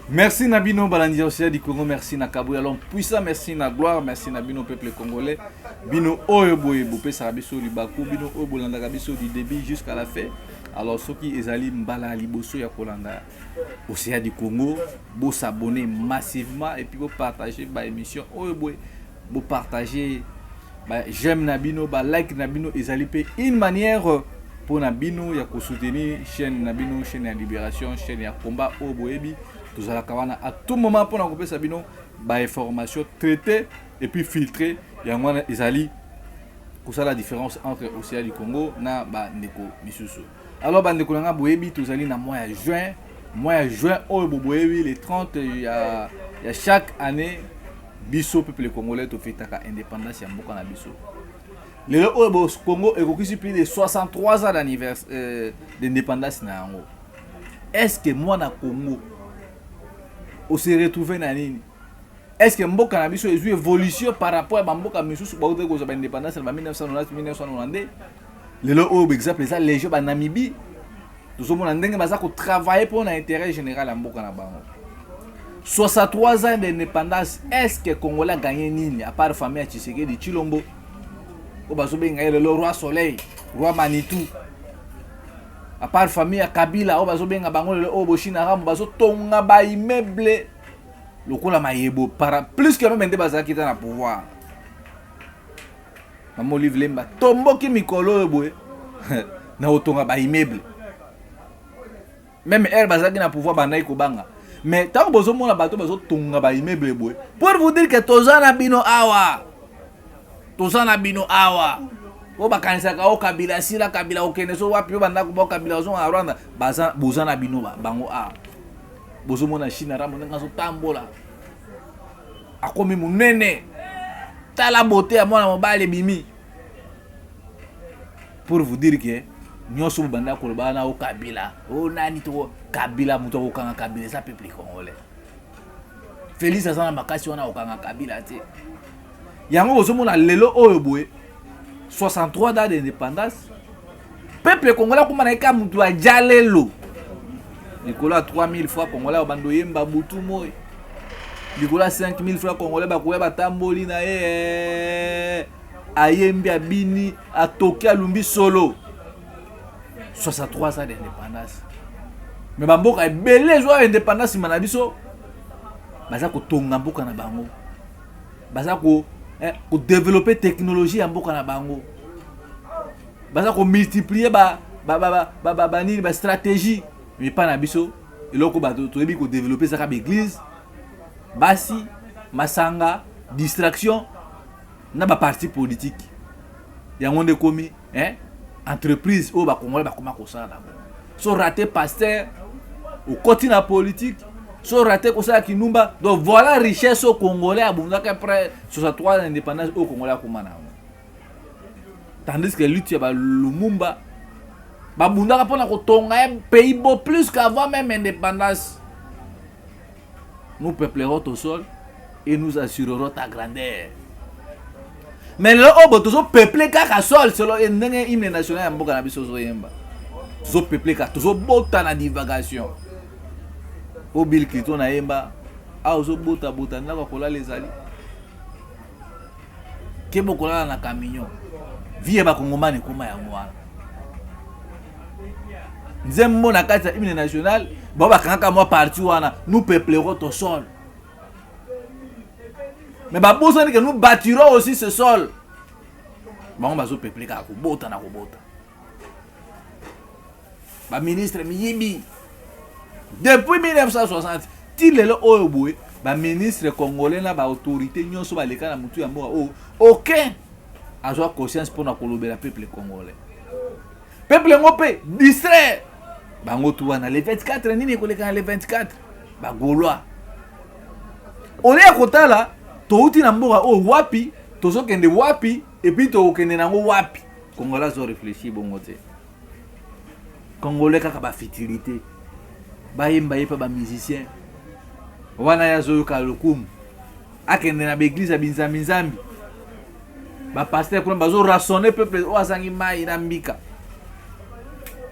Merci na bino balandi ya Océan du Congo, merci na Kabuya l'homme puissant, merci na gloire, merci na bino peuple congolais. Bino oyo boye bopesaka biso libaku, bino oyo bolandaka biso du début jusqu'à la fin. Alors soki ezali mbala ya liboso ya kolanda Océan du Congo, bo s'abonner massivement et puis bo partager ba émission oyo boye, bo partager ba j'aime na bino, ba like na bino ezali pe une manière pour na bino ya ko soutenir chaîne na bino, chaîne ya libération, chaîne ya combat oyo boyebi tozalaka wana à tout moment pour na kopesa bino ba information traitée et puis filtrée. Yango wana ezali kosala différence entre Océan du Congo na ba ndeko misusu. Alors ba ndeko na nga boyebi tozali na mois ya juin, mois ya juin oyo boyebi le 30 ya chaque année biso peuple congolais tofetaka indépendance ya mboka na biso. Lelo oyo bo Congo ekokisi plus de 63 ans d'anniversaire d'indépendance na yango. Est-ce que mwana Congo o se retrouver na nini? Est-ce que mboka na biso ezwi évolution par rapport ya ba mboka misusu bautaki kozwa ba indépendance na ba 1990, 1992? Lelo oyo ba exemple eza légion ba Namibie, tozomona ndenge baza ko travailler pour na intérêt général ya mboka na bango. 63 ans d'indépendance, est-ce que Congolais a gagné nini à part famille ya Tshisekedi Tshilombo oyo bazobenga ye lelo roi soleil, roi Manitou, à part famille ya Kabila oyo bazobenga bango lelo oyo Boshina Rambo, bazotonga ba immeuble lokola mayebo para plus que même nde bazalaki ta na pouvoir. Mama Olive Lemba tomboki mikolo oyo boye na kotonga ba immeuble, même heure bazalaki na pouvoir bandaki kobanga. Mais ntango bozomona bato bazotonga ba immeuble boye, pour vous dire que toza na bino awa, toza na bino awa. Oyo bakanisaka o Kabila sila, Kabila okende so wapi, oyo bandako ba Kabila ozonga na Rwanda, baza boza na bino bango awa. Bozomona China Rambo ndenge azotambola, akomi monene, tala beauté ya mwana mobali ebimi. Pour vous dire que nyonso bobanda koloba na o Kabila, o nani to Kabila, moto akokanga Kabila eza peuple congolais. Félix aza na makasi wana akokanga Kabila te. Yango bozomona lelo oyo boye 63 ans d'indépendance, peuple congolais akoma na ye kaka moto ya jalelo likolo ya 3000 francs congolais bando yemba butu moi, likolo ya 5000 francs congolais bakoya batamboli na ye, ayembi abini atoki alumbi solo. 63 ans d'indépendance, mais bamboka ebele ezwa indépendance nsima na biso baza kotonga mboka na bango, baza ko développer technologie ya mboka na bango, baza ko multiplier ba nini ba stratégie. Mais pa na biso eloko bato toyebi ko développer ezaka ba église, basi, masanga, distraction na ba parti politique. Yango nde komi entreprise oyo ba congolais bakoma kosala na bango. So raté pasteur, okoti na politique, so raté kosala kinumba. Donc voilà richesse oyo congolais abundaka après 63 ans d'indépendance oyo congolais akoma na yango. Tandis que lutte ya ba Lumumba babundaka mpona kotonga un pays beau plus qu'avant même indépendance. Nous peuplerons ton sol et nous assurerons ta grandeur. Mais lelo oyo bo tozo peuple kaka sol solo ndenge hymne national ya mboka na biso ozoyemba, tozo peuple kaka, tozobota na divagation. Po Bill Clinton ayemba awa, ozobotabota ndako ya kolala ezali ke bokolala na camion. Vie ya bakongomani ekóma yango wana. Nzembo na kati ya hymne national bao bakangaka mwa parti wana, nous peuplerons ton sol, mais babosani que nous bâtirons aussi ce sol. Bango bazopeple kaka kobota na kobota. Baministre miyibi depuis 1960 ti lelo oyo boye, baministre congolais na baautorité nyonso baleka na motu ya mboka oyo, aucun azwa conscience mpona kolobela peuple congolais. Peuple yango mpe distrait bango tu wana. Le 24 nini ekoleka na le 24? Bagaulois olie ya kotala touti na mboka oyo wapi, tozokende wapi, et puis tokokende nango wapi. Congolais azo réfléchir bongo te. Congolais kaka bafutilité, bayemba ye mpe bamusicien wana ye azoyoka lokumu, akende na baeglise ya binzambi-nzambi, bapasteur kuna bazoraisonner peuple oyo azangi mai na mbika.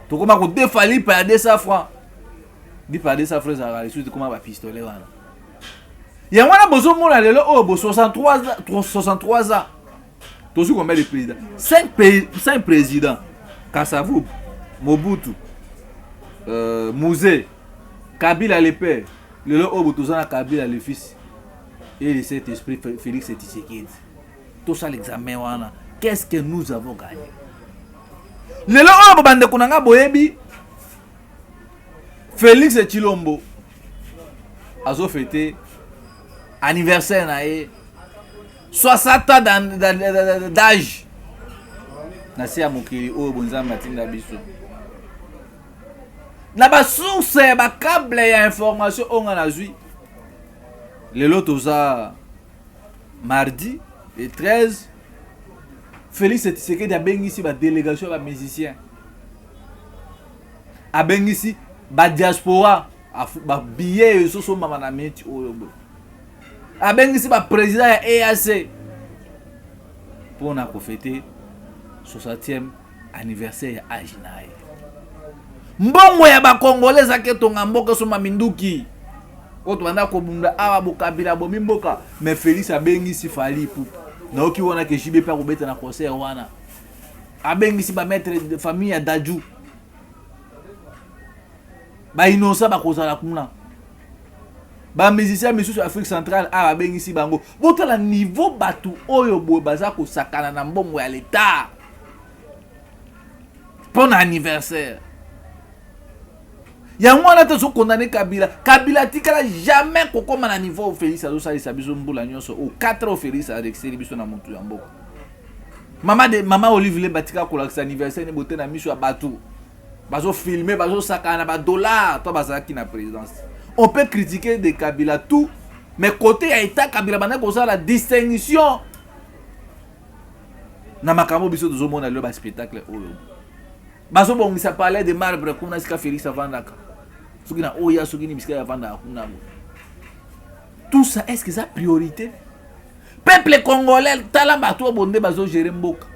Tokoma kodefa lipa ya 200 francs. Di par 200 francs ezalaka lisusu te, koma bapistolet wana. Yango wana bozomona lelo oyo bo 63 ans, tozwi combien de président? 5 présidents: Kasavubu, Mobutu, Mzee, Kabila le père. Lelo oyo toza na Kabila le fils et le Saint Esprit, Félix Tshisekedi. Tosala examen wana, qu'est-ce que nous avons gagné? Lelo oyo bandeko na nga, boyebi Félix Tshilombo azofêter anniversaire na ye, 60 ans d'âge na se ya mokili oyo. Bonzambe atinda biso na basource ya bacable ya information oyo nga nazwi. Lelo toza mardi le 13. Félix Tshisekedi abengisi badélégation ya bamusicien, abengisi badiaspora, babillet ezosombama na miniti oyo boye. Abengisi baprésident ya EAC mpona kofêter 60e anniversaire ya age na ye. Mbongo ya bakongole ezaki etonga mboka, esomba minduki oyo tobanda kobunda awa. Bokabila bomi mboka, mais Félix abengisi Fally Ipupa. Nayoki wana ke JB mpe akobeta na concert wana. Abengisi bamaître de famille ya Dadju, bainosa bakozala kuna, bamusicien misusu Afrique centrale awa abengisi bango. Botala niveau bato oyo boye baza kosakana na mbongo ya leta mpo na anniversaire. Yango wana tozocondamner Kabila. Kabila atikala jamais kokóma na niveau Félix azosalisa biso mbula nyonso o 4 oyo Félix alekiseli biso na motu ya mboka. Mama de mama Olive Lembe atikala kolakisa anniversaire ne bote na miso ya bato. Bazofilmer, bazosakana na badollar to bazalaki na présidence. On peut critiquer de Kabila tout, mais côté ya état, Kabila bandaki kosala distinction na makambo. Biso tozomona lelo baspectacle oyo bazobongisa palais de marbre kuna, esika Félix avandaka, soki na oya, soki ni bisika avandaka kuna. Tout ça, est ce que eza priorité? Peuple congolais, tala bato oyo bonde bazogérer mboka.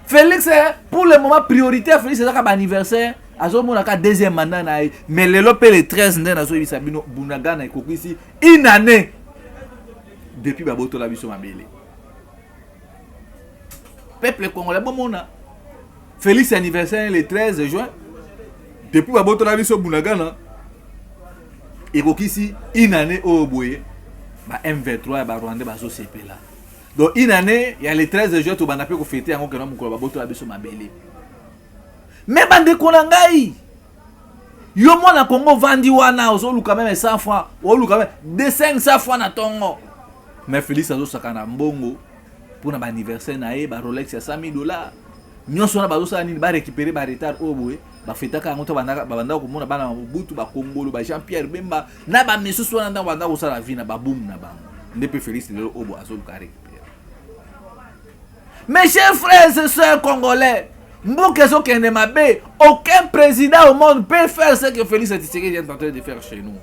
Félix, pour le moment, priorité ya Félix ezaka baanniversaire. Azomona ka deuxième mandat na ye. Mais lelo mpe le 13 nde nazoyebisa bino, Bunagana ekokisi une année depuis babotola biso mabele. Peuple congolais, bomona Félix anniversaire le 13 juin, depuis babotola biso Bunagana ekokisi une année oyo boye. Ba M23 ya barwandais bazosepela. Donc une année ya le 13 juin, tobanda mpe kofêter yango kena mokolo babotola biso mabele. Mais bandeko na ngai, yo mwana Kongo ovandi wana, ozoluka même 100 francs, oluka même de 500 francs na ntongo, mais Félix azosaka na mbongo mpona baanniversaire na ye, barolex ya 100 000 $. Nyonso wana bazosala nini? Barécupérer baretard oyo boye bafêtaka yango to babandaka komona bana Mobutu, bakongolo, ba Jean Pierre Bemba na bamisusu wana, ntango bandaka kosala vie na babumu na bango. Nde mpe Félix lelo oyo bo azoluka récupérer. Mes chers frères et sœurs congolais, mboka ezokende mabe. Aucun président au monde peut faire ce que Félix Tshisekedi est en train de faire chez nous.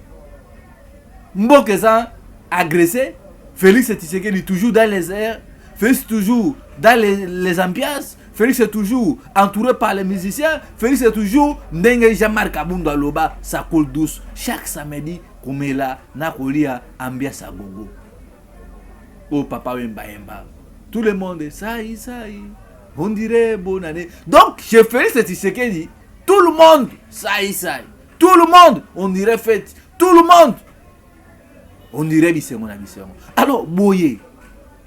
Mboka eza agressé, Félix Tshisekedi toujours dans les airs, Félix toujours dans les ambiances, Félix est toujours entouré par les musiciens, Félix est toujours ndenge Jean-Marc Kabund aloba, ça coule douce chaque samedi, komela na kolia, ambiance à gogo. Oh papa Wemba yemba, tout le monde ça y ça y, on dirait bonne année. Donc chez Félix Tshisekedi, tout le monde ça y ça y, tout le monde on dirait fête, tout le monde on dirait bisengo na bisengo. Alors boye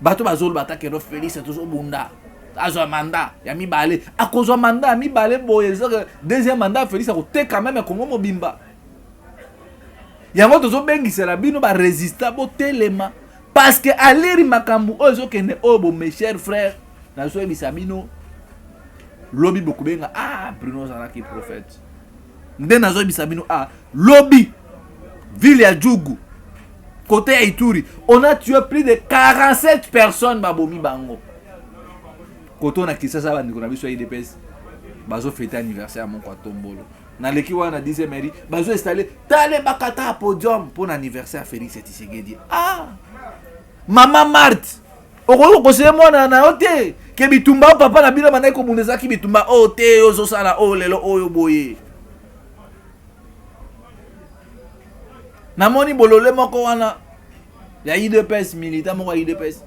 bato bazoloba ata keno Félix tozobunda azwa mandat ya mibale, akozwa mandat ya mibale boye. Ezaka deuxième mandat, Félix akoteka même Kongo mobimba. Yango tozobengisela bino barésistant, botelema, parce que aleri makambo oyo ezokende oyo bo. Mes chers frères, nazoyebisa bino, lobi bokobenga: "Ah, Bruno ozalaki prophète." Nde nazoyebisa bino, ah, lobi ville ya Djugu, côté ya Ituri, on a tué plus de 47 personnes, babomi bango. Koto na Kinshasa, bandeko na biso ya UDPS bazofêter anniversaire ya moko ya tombolo. Naleki wana na 10e mairie, bazoinstaller tale bakata ya podium mpo na anniversaire ya Félix Tshisekedi. Ah, mama Marthe, okoki kokoseye mwana na yo te ke bitumba oyo papa na bino bandaki kobunda ezalaki bitumba oyo te ozosala oyo lelo oyo boye. Namoni bolole moko wana ya UDPS, militant moko ya UDPS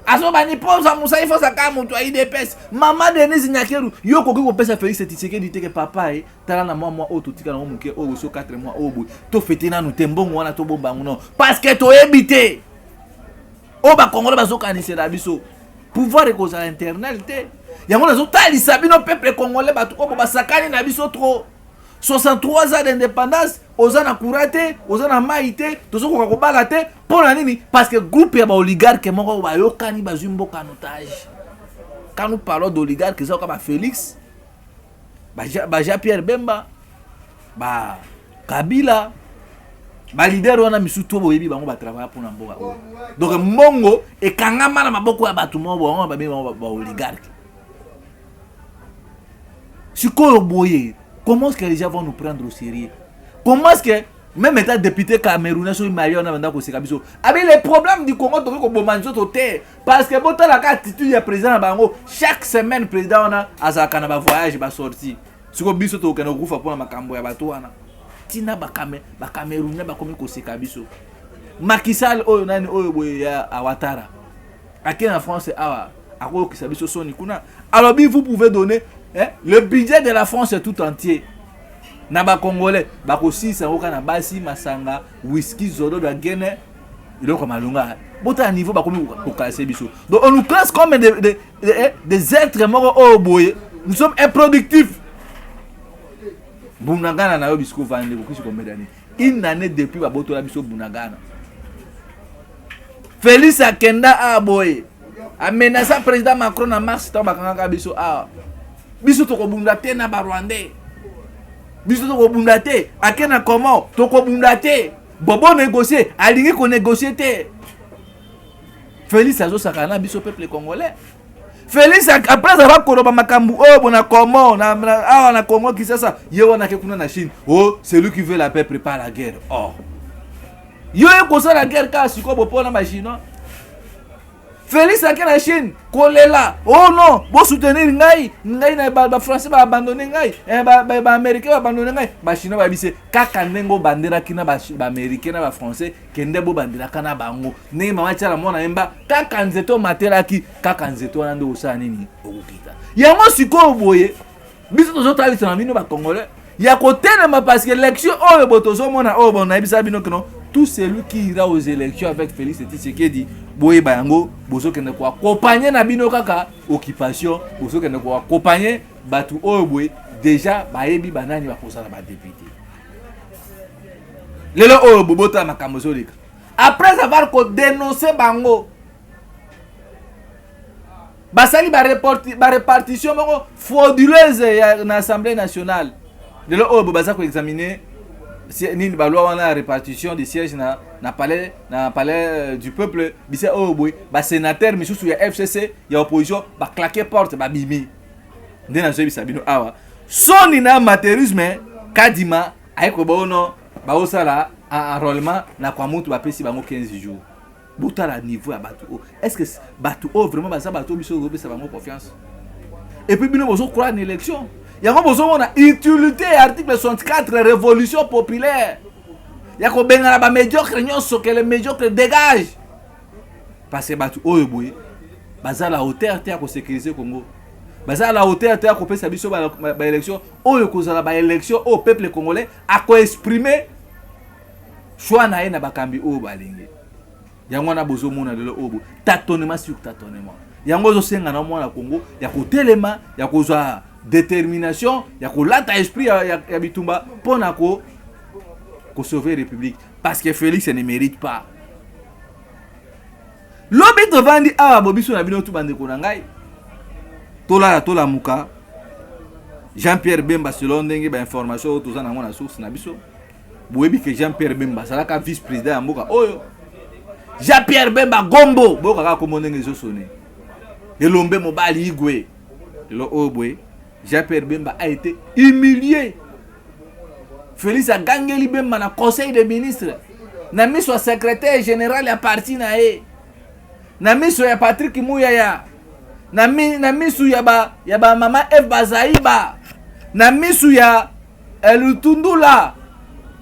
azobani mpoza mosai fozaka moto ya UDPS. Mama Denise Nyakeru, yo okoki kopesa Félix Tshisekedi teke papa ye, tala na mwa mwa oyo totika nango moke oyo so 4 mois oyo boye tofete nanu te, mbongo wana tobomba yango non, parce que toyebi te oyo bakongole bazokanisela biso, pouvoir ekozala éternel te. Yango nazotalisa bino, peuple congolais, bato oyo basakani na biso trop. 63 ans d'indépendance, oza na courant te, oza na mai te, tozokoka kobala te. Mpo na nini? Parce que groupe ya baoligarque moko bayokani, bazwi mboka en otage. Quand nous parlons d'oligarque, eza kaka bafélix, ba Pierre Bemba, ba Kabila, baleader wana misusu to boyebi bango, batravailla mpona mboka oyo. Donc mbongo ekangama na maboko ya bato moko, bango babengi bango baoligarque. Sikoyo boye, comment est-ce que les gens vont nous prendre au sérieux? Comment est-ce que même état député camerounais soki Mario wana banda koseka biso abi les problèmes du Congo, tokoki koboma nzoto te, parce que botalaka attitude ya président na bango. Chaque semaine président wana azalaka na bavoyage, basortie. Sikoyo biso tokokende kokufa mpona makambo ya bato wana? Ntina bacamerounais bakomi koseka biso. Macky Sall oyo nani oyo boye ya Ouattara ake na France awa, akoyokisa biso soni kuna. Alobi vous pouvez donner, hein, le budget de la France tout entier na bacongolais, bakosilisa yango kaka na basi, masanga, whisky, zododo, agene, eloko malonga. Botala niveau bakomi koclasser biso. Donc on nous classe comme des êtres moko oyo boye, nous sommes improductifs. Bunagana na yo bisiko vande kokisi combien d'année? Une année depuis babotola biso Bunagana. Félix akenda awa boye, amenaça président Macron na mars, ntango bakangaka biso awa, biso tokobunda te na barwandais, biso tokobunda te. Ake na comment tokobunda te, bobo négocie, alingi konégocie te. Félix azosakana na biso peuple congolais. Félix, après avoir koloba makambo oyo bona comment awa na Congo Kinshasa, ye wana ake kuna na Chine: oh, celui qui veut la paix prépare la guerre. Oh, yo ye kosala guerre kaka sikoyo bopona bachinois. Félix ake na Chine kolela: oh non, bosoutenir ngai, ngai na bafrançais baabandonne ngai, baaméricain baabandonne ngai. Bachinois bayebisi kaka ndenge obandelaki na baaméricain na bafrançais, kende bobandelaka na bango. Ndenge mama tiala mwana yemba, kaka nzete omatelaki, kaka nzete wana nde osala nini, okokita yango. Sikoyo boye biso tozotalisa na bino bacongolais ya kotelema, parce que élection oyo bo tozomona oyo, bo nayebisa bino kino, tout celui qui ira aux élections avec Félix Tshisekedi, boyeba yango, bozokende koaccompagner na bino kaka occupation, bozokende koaccompagner bato oyo boye déjà bayebi banani bakozala badéputé. Lelo oyo bobotala makambo ezoleka après avoir kodénonce bango, basali barépartition moko frauduleuse na Assemblée nationale. Lelo oyo bo baza koexamine nini, baloi wana ya répartition des sièges na palais du peuple. Bisa oyo boye basénateur misusu ya FCC, ya opposition, baclaque porte, babimi. Nde nazoyebisa bino awa, soni na amateurisme. Kadima aye koyeba ono baosala enrôlement na Kwamouth, bapesi bango 15 jours. Botala niveau ya bato oyo. Est ce que bato oyo vraiment baza bato oyo biso topesa bango confiance? Et puis bino bozocroire na élection yango, bozomona utilité ya article 64, révolution populaire ya kobengana bamédiocre nyonso, que le médiocre dégage, parce que bato oyo boye baza la hauteur te ya kosécuriser Congo, baza la hauteur te ya kopesa biso baélection oyo kozala baélection oyo peuple congolais akoexprime choix na ye na bakambi oyo balingi. Yango wana bozomona lelo oyo boye tâtonnement sur tâtonnement. Yango ozosenga na mwana Congo ya kotelema, ya kozwa détermination, ya kolata esprit ya bitumba mpo na kosauver république, parce que Félix ne mérite pas. Lobi tovandi awa bo biso na bino tu, bandeko na ngai, tolala tolamuka, Jean Pierre Bemba, selon ndenge bainformation oyo toza nango na source na biso, boyebi ke Jean Pierre Bemba azalaka vice président ya mboka oyo. Jean Pierre Bemba Gombo, boyokaka kombo ndenge ezosone, elombe mobali igwe. Lelo oyo boye Jean Pierre Bemba a été humilié. Félix agangeli Bemba na conseil des ministres, na miso ya secrétaire général ya parti na ye, na miso ya Patrick Muyaya, na miso ya bamama Eve Bazaiba, na miso ya Lutundula,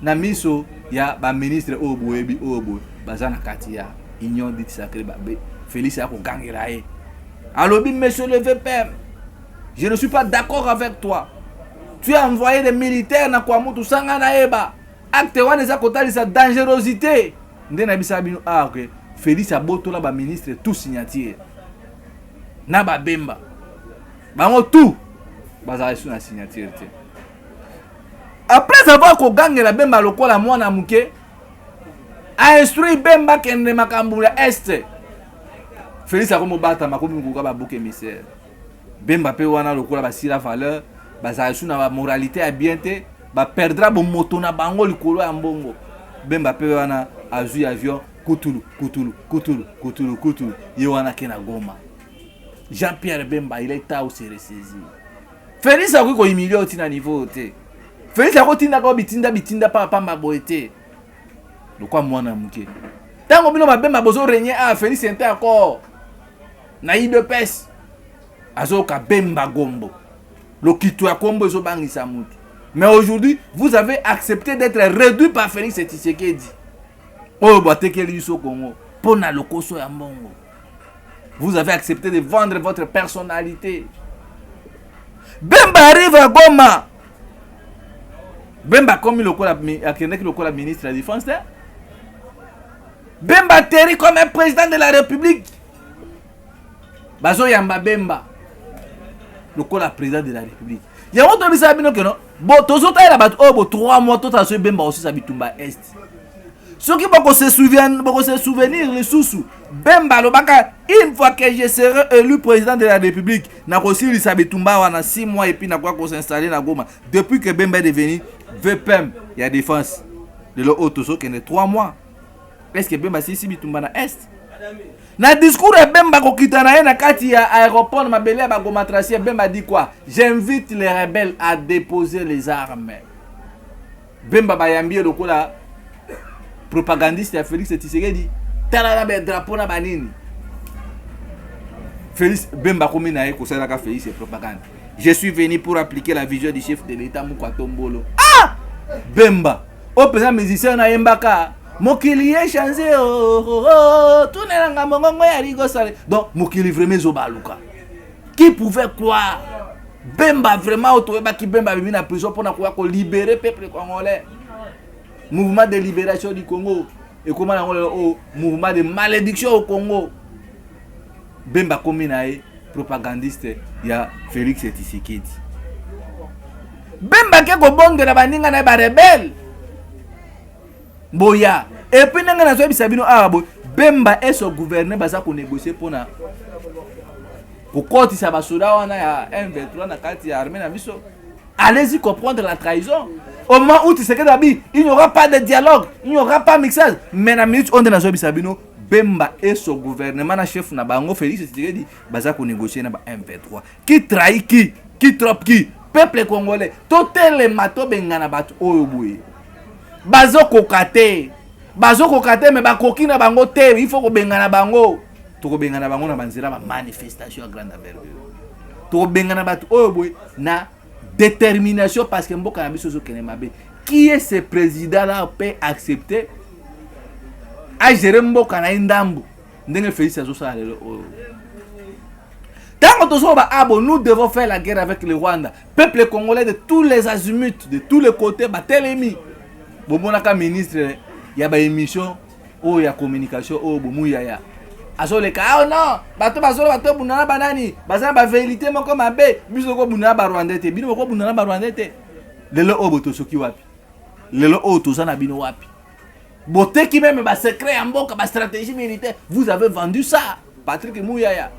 na miso ya Ya baministre oyo boyebi, oyo boye baza na kati ya Union dite sacrée, babe Félix akogangela ye, alobi: "Monsieur le VPM, je ne suis pas d'accord avec toi. Tu as envoyé des militaires na Kwamouth sanga nayeba. Acte wana eza kotalisa dangerosité." Nde nayebisaka bino awa ke Félix abotola baministre tout signature na babemba, bango tout bazala esu na signature te. Après avoir kogangela Bemba lokola mwana moke, ainstruire Bemba kende makambo ya Est, Félix akomobatama, akomi koka babouc émissaire. Bemba mpe wana lokola basila valeur, bazala esu na bamoralité ya bien te, baperdra bomoto na bango likolo ya mbongo. Bemba mpe wana azwi avion, kutulu kutulu kutulu kutulu kutulu, ye wana ke na Goma. Jean Pierre Bemba, il est temps se ressaisir. Félix akoki kohumilie oti na niveau te. Félix akotindaka o bitinda bitinda pamba boye te lokwa mwana moke. Ntango bino babemba bozo régner, ah, Félix inte encore na UDPS, azoyoka Bemba Gombo, lokito ya kombo ezobangisa mutu. Mais aujourd'hui, vous avez accepté d'être réduit par Félix Tshisekedi oyo batekeli biso Congo mpo na lokoso ya mbongo. Vous avez accepté de vendre votre personnalité. Bemba arrive à Goma, Bemba akomi lokola, akendaki lokola ministre ya Défense te. Bemba atterri comme un président de la République. Bazoyamba Bemba lokola président de la République. Yango tobisaka bino keno bo tozotalela bato oyo bo 3 mois, totala soki Bemba osisa bitumba Est. Soki bokose souvenir lisusu, Bemba alobaka: "Une fois que je serai élu président de la République, nakosilisa bitumba wana 6 mois et puis nakoka kosinstalle na Goma." Depuis que Bemba est devenu VPM ya Défense, lelo oyo tozokende 3 mois, est ce que Bemba asilisi bitumba na Est? Na discours ya Bemba kokita na ye na kati ya aéroport na mabele ya bagomatraciens, Bemba dit quoi? "J'invite les rebelles à déposer les armes." Bemba bayambi ye lokola propagandiste ya Félix Tshisekedi. Tala na badrapeau na banini. Félix Bemba akomi na ye kosalelaka Félix propagande: "Je suis venu pour appliquer la vision du chef de l'État." Moko atombolo, ah, Bemba oyo mpenza musicien nayembaka mokili echange, oh, oh, oh, tunelanga mongongo ya ligosale. Donc mokili vraiment ezobaluka. Qui pouvait croire Bemba vraiment oyo toyebaki, Bemba abimi na prison mpona koya kolibérer peuple congolais? Mouvement de libération du Congo ekóma nango lelo oyo mouvement de malédiction au Congo. Bemba akomi na ye propagandiste ya Félix Tshisekedi. Bemba ke kobondela baninga na ye barebele boya. Et puis ndenge nazoyebisa bino awa boye, Bemba eso gouverneur baza konégocie mpona kokotisa basoda wana ya M23 na kati ya armée na biso. Allez-y comprendre la trahison. Au moment où Tshisekedi abi il n'y aura pas de dialogue, il n'y aura pas mixage, mais na minute oyo nde nazoyebisa bino, Bemba et son gouvernement na chef na bango Félix Tshisekedi baza konégocie na ba M23. Qui trahit qui? Qui trompe qui? Peuple congolais, totelema, tobengana bato oyo boye. Bazokoka te, bazokoka te, me bakoki na bango te. Il faut kobengana bango. Tokobengana bango na banzela bamanifestation ya grande envergure. Tokobengana bato oyo boye na détermination, parce que mboka na biso ezokende mabe. Qui est ce président là peut accepter agere mboka na ye ndambu ndenge Félix azosala lelo oyo? Ntango tozoloba abo, nous devons faire la guerre avec le Rwanda, peuple congolais de tous les azimuts, de tous les côtés batelemi. Bomonaka ministre ya baémission oyo ya communication oyo bomuyaya azoleka ah non, bato bazoloba tobunda na banani, baza na bavérité moko mabe. Biso tokobunda na barwandais te, bino bokobunda na barwandais te. Lelo oyo botosoki wapi? Lelo oyo toza na bino wapi? Boteki même basecret ya mboka, bastratégie militaire, vous avez vendu ça. Patrick Muyaya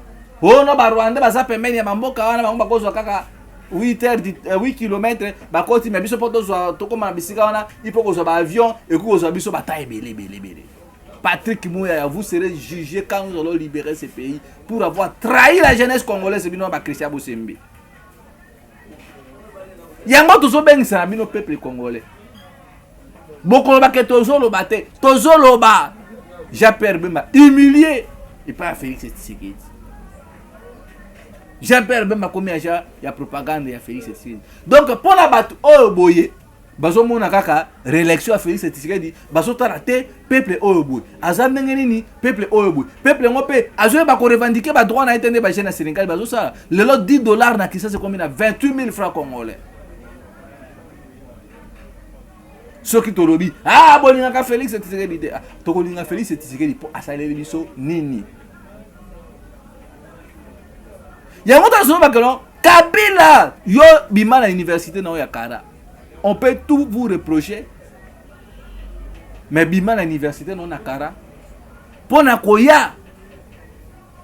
oyo no, barwandais baza pembeni ya bamboka wana, bango bakozwa kaka 8 heures, 8 km bakoti. Me biso mpo tozwa, tokóma na bisika wana, il faut kozwa baavion, ekoki kozwa biso bata ebele ebele ebele. Patrick Muyaya, vous serez jugé quand nous allons libérer ce pays pour avoir trahi la jeunesse congolaise. Bino bachristien Bosembe, yango tozobengisa na bino peuple congolais. Bokoloba ke tozoloba te, tozoloba. Jean Pierre Bemba humilié epai ya Félix Tshisekedi. Jean Pierre Bemba akomi agent ya propagande ya Félix Tshisekedi. Donc mpona bato oyo boye, Bazomona kaka réélection ya Félix Tshisekedi, bazotala te peuple oyo boye aza ndenge nini, peuple oyo boye, peuple yango mpe azoyeba korevendiquer badroit na ye te. Nde bajeune ya Sénégal bazosala lelo 10 $ na Kinshasa ekomi na 28 000 francs congolais. Soki tolobi: "Ah, bolingaka Félix Tshisekedi te." Ah, tokolinga Félix Tshisekedi mpo asaleli biso nini? Yango tozolobaka no Kabila, yo bima na université na oyo ya Kara. On peut tout vous reprocher, mais bima na université na na Kara mpo na koya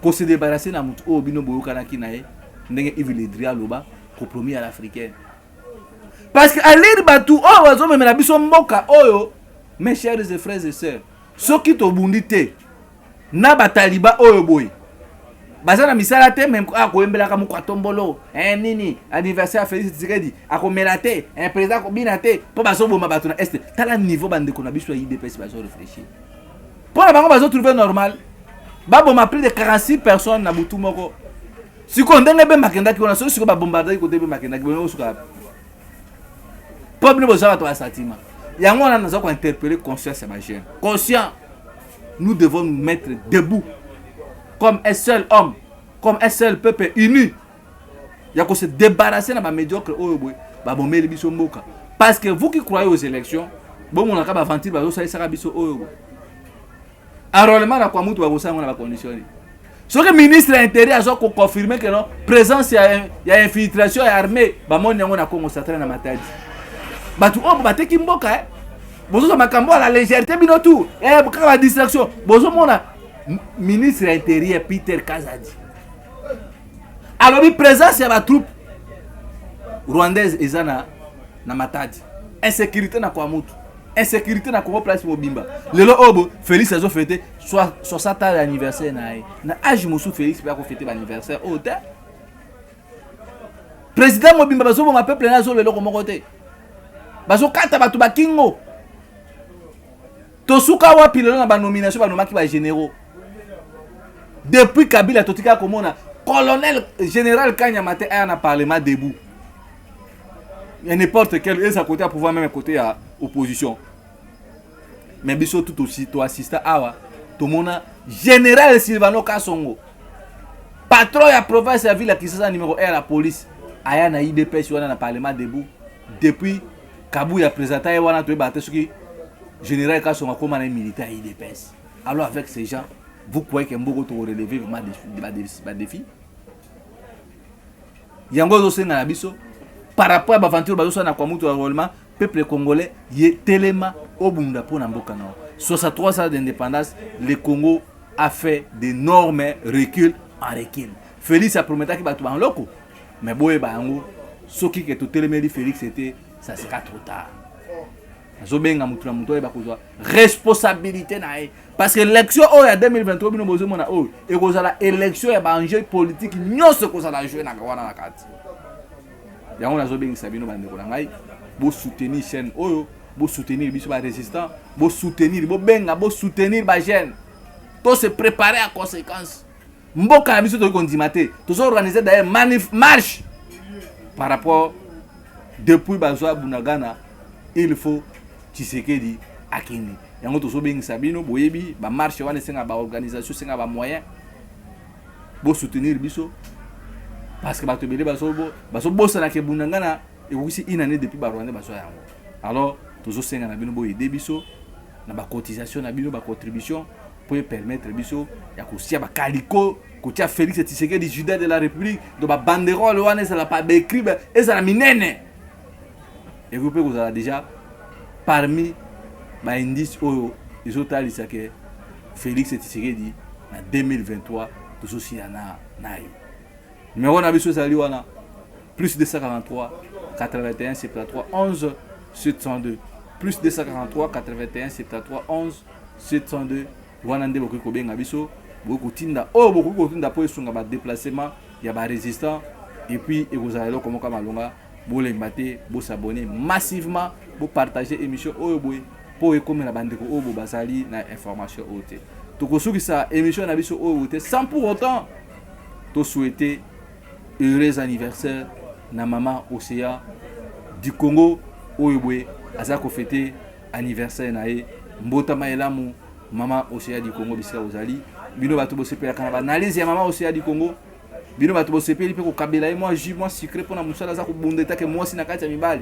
kose débarrasser na motu oyo bino boyokanaki na ye, ndenge Yves Le Drian aloba, compromis à l'africaine. Parce que alire bato oyo bazomemela biso mboka oyo, mes chers et frères et sœurs, soki tobundi te na bataliba oyo boye baza na misala te, me akoyembelaka moko atombolo nini anniversaire ya Félix Tshisekedi, akomela te, président akobina te mpo bazoboma bato na Est. Tala niveau bandeko na biso ya UDPS bazoréfléchir. Mpo na bango, bazotrouver normal baboma plus de 46 personnes na butu moko. Sikoyo ndenge mpe makendaki wana, soki sikoyo babombardaki kote mpe makendaki bongo, osuka mpo bino boza bato basatima. Yango wana naza kointerpeller conscience ya bajeune conscient. Nous devons nous mettre debout comme un seul homme, comme un seul peuple uni, ya kose débarrasser na bamédiocre oyo boye babomeli biso mboka. Parce que vous qui croyez aux élections, bomonaka baventure bazosalisaka biso oyo boye, enrôlement na kwa mutu bakosala yango na bacondition nini? Soki ministre ya Intérieur aza koconfirmer ke non, présence ya infiltration ya armée bamoni yango na Congo Central, na Matadi, bato oyo bateki mboka, bozozwa makambo à la légèreté bino tout, kaka badistraction. Bozomona ministre ya Intérieur Peter Kazadi alobi présence ya batroupe rwandaise eza na Matadi, insécurité na Kwamutu, insécurité na Congo place mobimba. Lelo oyo bo Félix azofêter 60 ans ya anniversaire na ye. Na age mosusu, Félix mpe akofêter baanniversaire oyo te. Président mobimba bazoboma peuple na azoloba eloko moko te, bazokata bato bakingo. Tosuka wapi lelo na banomination banomaki bagénéraux? Depuis Kabila, totikaka komona colonel général Kanyama te aya na Parlement debout ya n'importe quel, eza côté ya pouvoir, même côté ya opposition. Mais biso tout aussi toassista awa, tomona général Silvano Kasongo, patron ya province ya ville ya Kinshasa, numéro 1 ya la police, aya na UDPS wana na Parlement debout. Depuis Kabuya présenta ye wana, toyebaka te soki général Kasongo akóma na ye militaire ya UDPS. Alors, avec ces gens, vous croyez que mboko tokorelever vraiment badéfi? Yango ezosenga na biso par rapport ya baventure bazosala na Kwamutu ya enrôlement. Peuple congolais, ye telema, obunda mpo na mboka na yo. 63 ans d'indépendance, le Congo a fait d'énormes reculs en recul. Félix aprometaki bato banloko, mais boyeba yango, soki ke totelemeli Félix te, ça sera trop tard. Azobenga motu na motu oyeba kozwa responsabilité na ye, parce que élection oyo ya 2023, bino bozomona oyo ekozala élection ya baenjeu politique nyonso ekozala jeu na wana na kati. Yango nazobengisa bino, bandeko na ngai, bosoutenir chaîne oyo, bosoutenir biso barésistant, bosoutenir, bobenga, bosoutenir bajeune. To se préparer à conséquence. Mboka na biso tokoki kondima te. Tozoorganiser d'ailleurs manif, marche par rapport depuis bazwa Bunagana. Il faut Tshisekedi akende. Yango tozobengisa bino. Boyebi bamarche wana esenga baorganisation, esenga bamoyen. Bosoutenir biso, parce que bato ebele bazobosanaka Bunagana ekokisi une année depuis barwandais bazwa yango. Alors tozosenga na bino boyede biso na bacotisation na bino, bacontribution, mpo epermettre biso ya kosia bakaliko, kotia Félix Tshisekedi Judas de la République. Donc babanderole wana ezala pa baécrit, ezala minene. Ekoki mpe kozala déjà parmi baindice oyo ezotalisa ke Félix Tshisekedi na 2023 tozosila na ye. Numéro na biso ezali wana: plus 243 81 73 11 702, plus 243 81 73 11 702. Wana nde bokoki kobenga biso, bokoki kotinda oyo bokoki kotinda mpo esunga badéplacement ya barésistant. Et puis ekozala eloko moko ya malonga. Bolemba te, bos'abonner massivement, bopartage émission oyo boye mpo ekomela bandeko oyo bo bazali na information oyo te. Tokosukisa émission na biso oyo te sans pour autant tosouhaiter heureux anniversaire na mama Océan du Congo oyo boye. Aza kofêter anniversaire na ye. Mbotama elamu, mama Océan du Congo, bisika ozali. Bino bato bosepelaka na baanalyse ya mama Océan du Congo, bino bato bosepeli mpe kokabela ye mwa jus, mwa sucré, mpona mosala aza kobunda etake mwasi na kati ya mibali,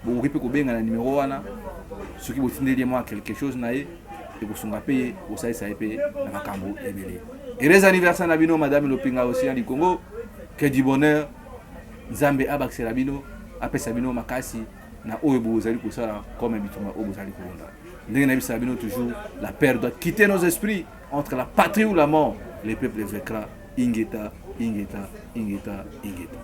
bokoki mpe kobenga na nimero wana. Soki botindeli ye mwa quelque chose na ye, ekosunga mpe ye, kosalisa ye mpe na makambo ebele. Heureux anniversaire na bino, madame Lopinga Océan du Congo. Que du bonheur. Nzambe abakisela bino, apesa bino makasi na oyo bozali kosala comme bitumba oyo bozali kolonda. Ndenge nayebisaka bino toujours, la peur doit quitter nos esprits. Entre la patrie ou la mort, le peuple vaincra. Ingeta, ingeta, ingeta, ingeta.